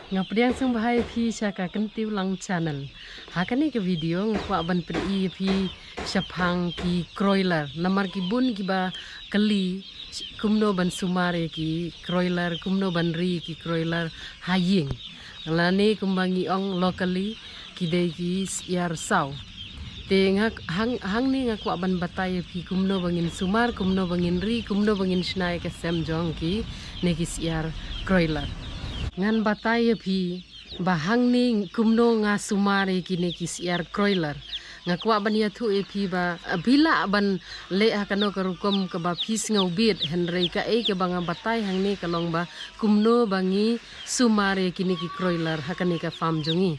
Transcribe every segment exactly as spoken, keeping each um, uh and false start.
Nga pdiang sngewbha ïa phi sha ka Kyntiewlang channel. Ha kane ka video nga kwah ban pyni ïa phi shaphang ki kroiler. Namar ki bun kiba kylli kumno ban sumar ïa ki kroiler, kumno ban ri ïa ki kroiler ha ïing. Lane kumba ngi ong locally ki dei ki syiar saw. Te nga hang, hangne nga kwah ban batai ïa phi kumno ba ngin sumar, kumno ba ngin ri, kumno ba ngin shna ïa ka sem jong kine ki syiar kroiler. Ngan batai ïa phi ba hangne kumno nga sumar ïa kine ki syiar kroiler. Nga kwah ban ïathuh ïa phi ba, eh, phi lah ban leh ha kano ka rukom kaba phi sngewbit, hynrei kaei kaba nga batai hangne ka long ba kumno ba ngi sumar ïa kine ki kroiler ha kane ka farm jong ngi.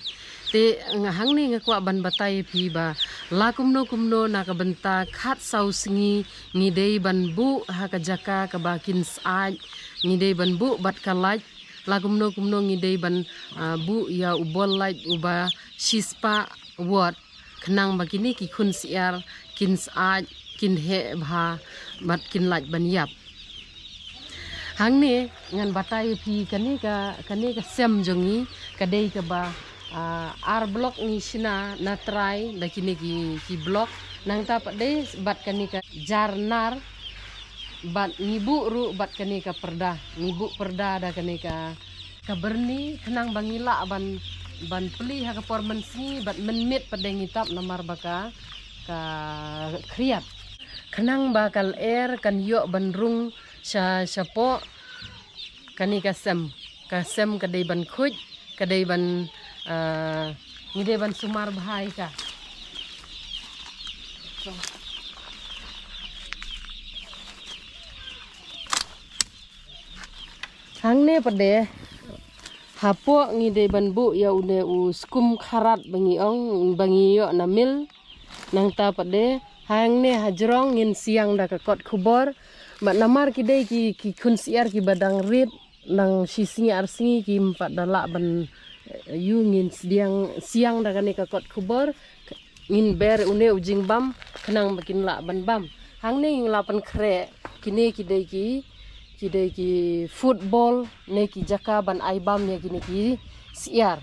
Te nga hangne nga kwah ban batai ïa phi ba la kumno kumno na ka bynta khatsaw sngi ngi dei ban buh ha ka jaka kaba kin syaid, ngi dei ban buh bad ka light, la kumno kumno ngi dei ban, ah, buh ïa u bol light uba shispah watt, khnang ba kine ki khun syiar kin syaid, kin heh bha bad kin lait ban ïap. Hangne ngan batai ïa phi kane ka, kane ka sem jong ngi ka dei kaba, ah, ar block ngi shna na trai da kine ki, ki block, nangta pat de bad kane ka jar nar, bad ngi buh ruh bad kane ka pyrda, ngi buh pyrda da kane ka, ka byrni, khnang ba ngi lah ban, ban plie ha ka por mynsngi bad mynmiet pat de ngi tap namar ba ka, ka khriat. Khnang ba ka lyer kan ïoh ban rung sha, shapoh kane ka sem. Ka sem ka dei ban khuid, ka dei ban, ah, ngi dei ban sumar bha ïa ka. Hangne pat de hapoh ngi dei ban buh ïa une u skum kharat ba ngi ong, ba ngi ïoh na mill. Nangta pat de hangne hajrong ngin siang da ka kot khubor. Bad namar ki dei ki, ki khun syiar kiba dang rit, nang shi sngi ar sngi kim pat da lah ban, eh, ïoh, ngin sdiang, siang da kane ka kot khubor. Ngin ber une u jingbam khnang ba kin lah ban bam. Hangne ngi la pynkhreh kine ki dei ki, ki dei ki football ne ki jaka ban ai bam ïa kine ki syiar.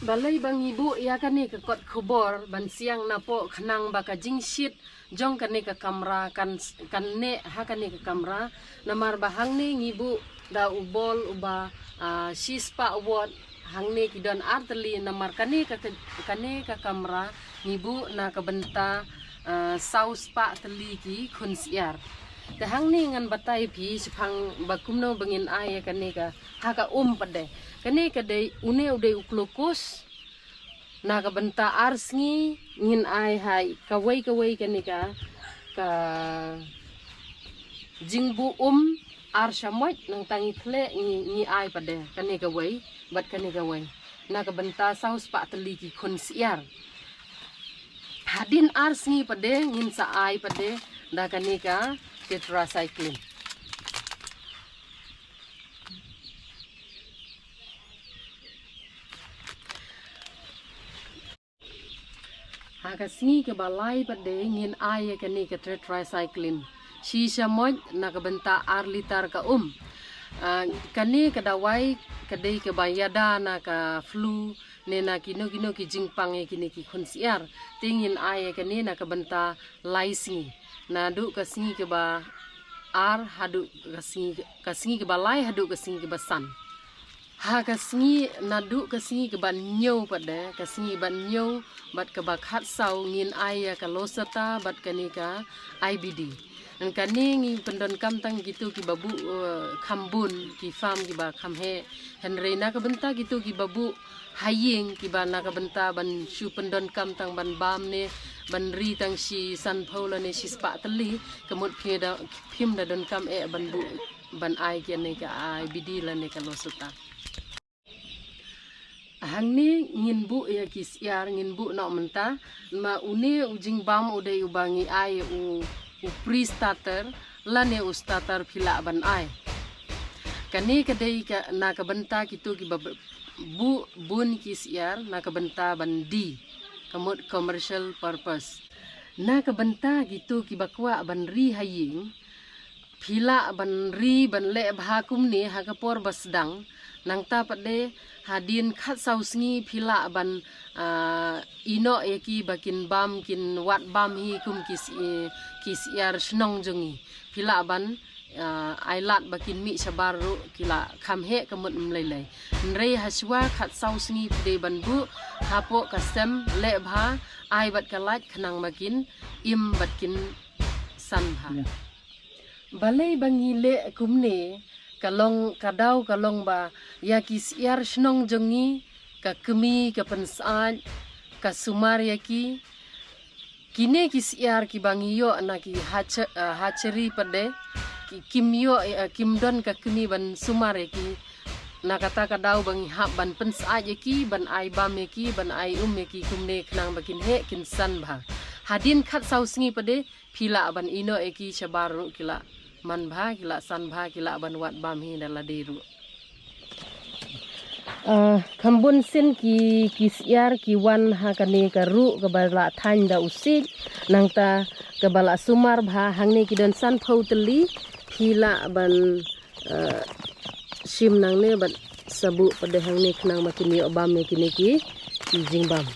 Balei ba ngi buh ïa kane ka kot khubor ban siang napoh, khnang ba ka jingshit jong kane ka kamra kan, kan neh ha kane ka kamra. Namar ba hangne ngi buh da u bol uba, ah, shispah watt, hangne ki don ar tylli, namar kane ka, ka, kane ka kamra ngi buh na ka bynta, ah, saw spah tylli ki khun syiar. Te hangne ngan batai phi shaphang ba kumno ba ngin ai ïa kane ka ha ka um pat de. Kane ka dei, une u dei u glucose. Na ka bynta ar sngi ngin ai ha kawei kawei kane ka, ka jingbuh um ar shamoit, nangta ngi khleh, ngi, ngi ai pat de kane kawei bad kane kawei. Na ka bynta saw spah tylli ki khun syiar. Hadien ar sngi pat de ngin sa ai pat de da kane ka tetracycline. Ha ka sngi kaba lai pat de ngin ai ïa kane ka tetracycline shi shamoit na ka bynta ar litar ka um. Ah, kane ka dawai ka dei kaba ïada na ka flu ne na kino kino ki jingpang ïa kine ki khun syiar. Te ngin ai ïa kane na ka bynta lai sngi, naduh ka sngi kaba ar haduh ka sngi, ka sngi kaba lai haduh ka sngi kaba san. Ha ka sngi, naduh ka sngi kaba hynñiew pat de, ka sngi kaba hynñiew bad kaba khatsaw ngin ai ïa ka Losartan bad kane ka I B D. Ngan kane ngi pyndonkam tang kito kiba buh, eh, kham bun, ki farm kiba kham heh. Hynrei na ka bynta kito kiba buh ha ïing, kiba na ka bynta ban shu pyndonkam tang ban bam ne ban ri tang shi sanphew lane shi spah tylli, ka mut phim da, phim da donkam eh ban buh, ban ai kane ka I B D lane ka Losartan. Hangne ngin buh ïa ki syiar, ngin buh noh mynta, ma une u jingbam u dei uba ngi ai u, u pre-starter lane u starter phi lah ban ai. Kane ka dei ka, na ka bynta kito kiba b-, buh bun ki syiar na ka bynta ban die, ka mut commercial purpose. Na ka bynta kito kiba kwah ban ri ha ïing, Phi lah ban ri ban leh bha kumne ha ka por ba sdang. Nangta pat de hadien khatsaw sngi phi lah ban, ah, ïehnoh ïa ki ba kin bam, kin wad bam hi kum ki syi-, ki syiar shnong jong ngi. Phi lah ban, ah, ai lad ba kin mih shabar ruh, ki la kham heh ka mut ym lei lei. Hynrei ha shuwa khatsaw sngi phi dei ban buh hapoh ka sem, leh bha, ai bad ka lait khnang ba kin im bad kin san bha. Balei ba ngi leh kumne? Ka long, ka daw ka long ba ïa ki syiar shnong jong ngi, ka kmie ka pynsyaid, ka sumar ïa ki. Kine ki syiar kiba ngi ïoh na ki hatche-, ah, hatchery pat de, ki, kim ïoh, eh, kim don ka kmie ban sumar ïa ki. Na kata ka daw ba ngi hap ban pynsyaid ïa ki, ban ai bam ïa ki, ban ai um ïa ki kumne khnang ba kin heh kin san bha. Hadien khatsaw sngi pat de phi lah ban ïehnoh ïa ki shabar ruh, ki lah man bha, ki lah san bha, ki lah ban wad bam hi da lade ruh. Ah, kham bun sien ki, ki syiar ki wan ha kane ka ruh kaba la thaiñ da u siej, nangta kaba la sumar bha. Hangne ki don sanphew tylli. Phi lah ban, ah, shim nangne bad sa buh pat de hangne khnang ba kin ïoh bam ïa kine ki, ki jingbam.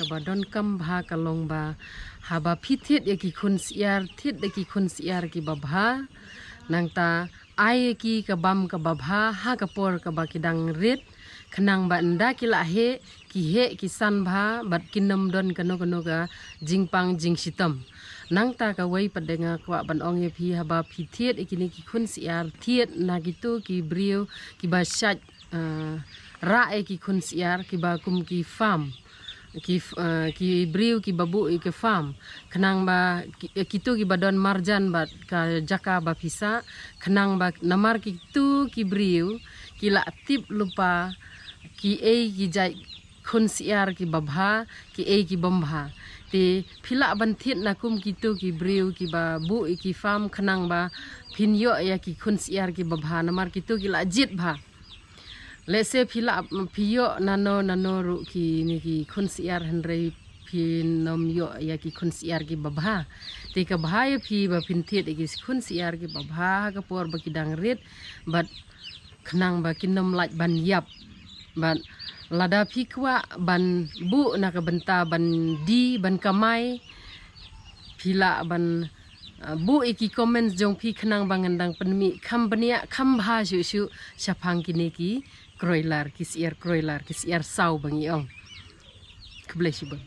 Kaba donkam bha ka long ba haba phi thied ïa ki khun syiar, thied ïa ki khun syiar kiba bha, nangta ai ïa ki ka bam kaba bha ha ka por kaba ki dang rit, khnang ba ynda ki la heh, ki heh ki san bha bad kin ym don kano kano ka jingpang jingshitom. Nangta kawei pat de nga kwah ban ong ïa phi, haba phi thied ïa kine ki khun syiar, thied na kito ki briew kiba shait, ah, rah ïa ki khun syiar, kiba kum ki farm, ki f-, ah, ki briew kiba buh ïa ki farm, khnang ba ki, eh, kito kiba don marjan bad ka jaka ba pisa, khnang ba namar kito ki briew ki la tip lypa kiei ki jait khun syiar kiba bha, kiei ki bym bha. Te phi lah ban thied na kum kito ki briew kiba buh ïa ki farm, khnang ba phin ïoh ïa ki khun syiar kiba bha, namar kito ki la jied bha. Lehse phi lah, phi ïoh nano nano ruh kine ki khun syiar, hynrei phin ym ïoh ïa ki khun syiar kiba bha. Te ka bha ïa phi ba phin thied ïa ki khun syiar kiba bha ha ka por ba ki dang rit, bad khnang ba kin ym lait ban ïap. Bad lada phi kwah ban buh na ka bynta ban die ban kamai, phi lah ban, ah, buh ïa ki comments jong phi khnang ba ngan dang pynmih kham bniah kham bha shuh shuh shaphang kine ki kroilar, ki syiar kroilar, ki syiar saw ba ngi ong. Khublei shibun.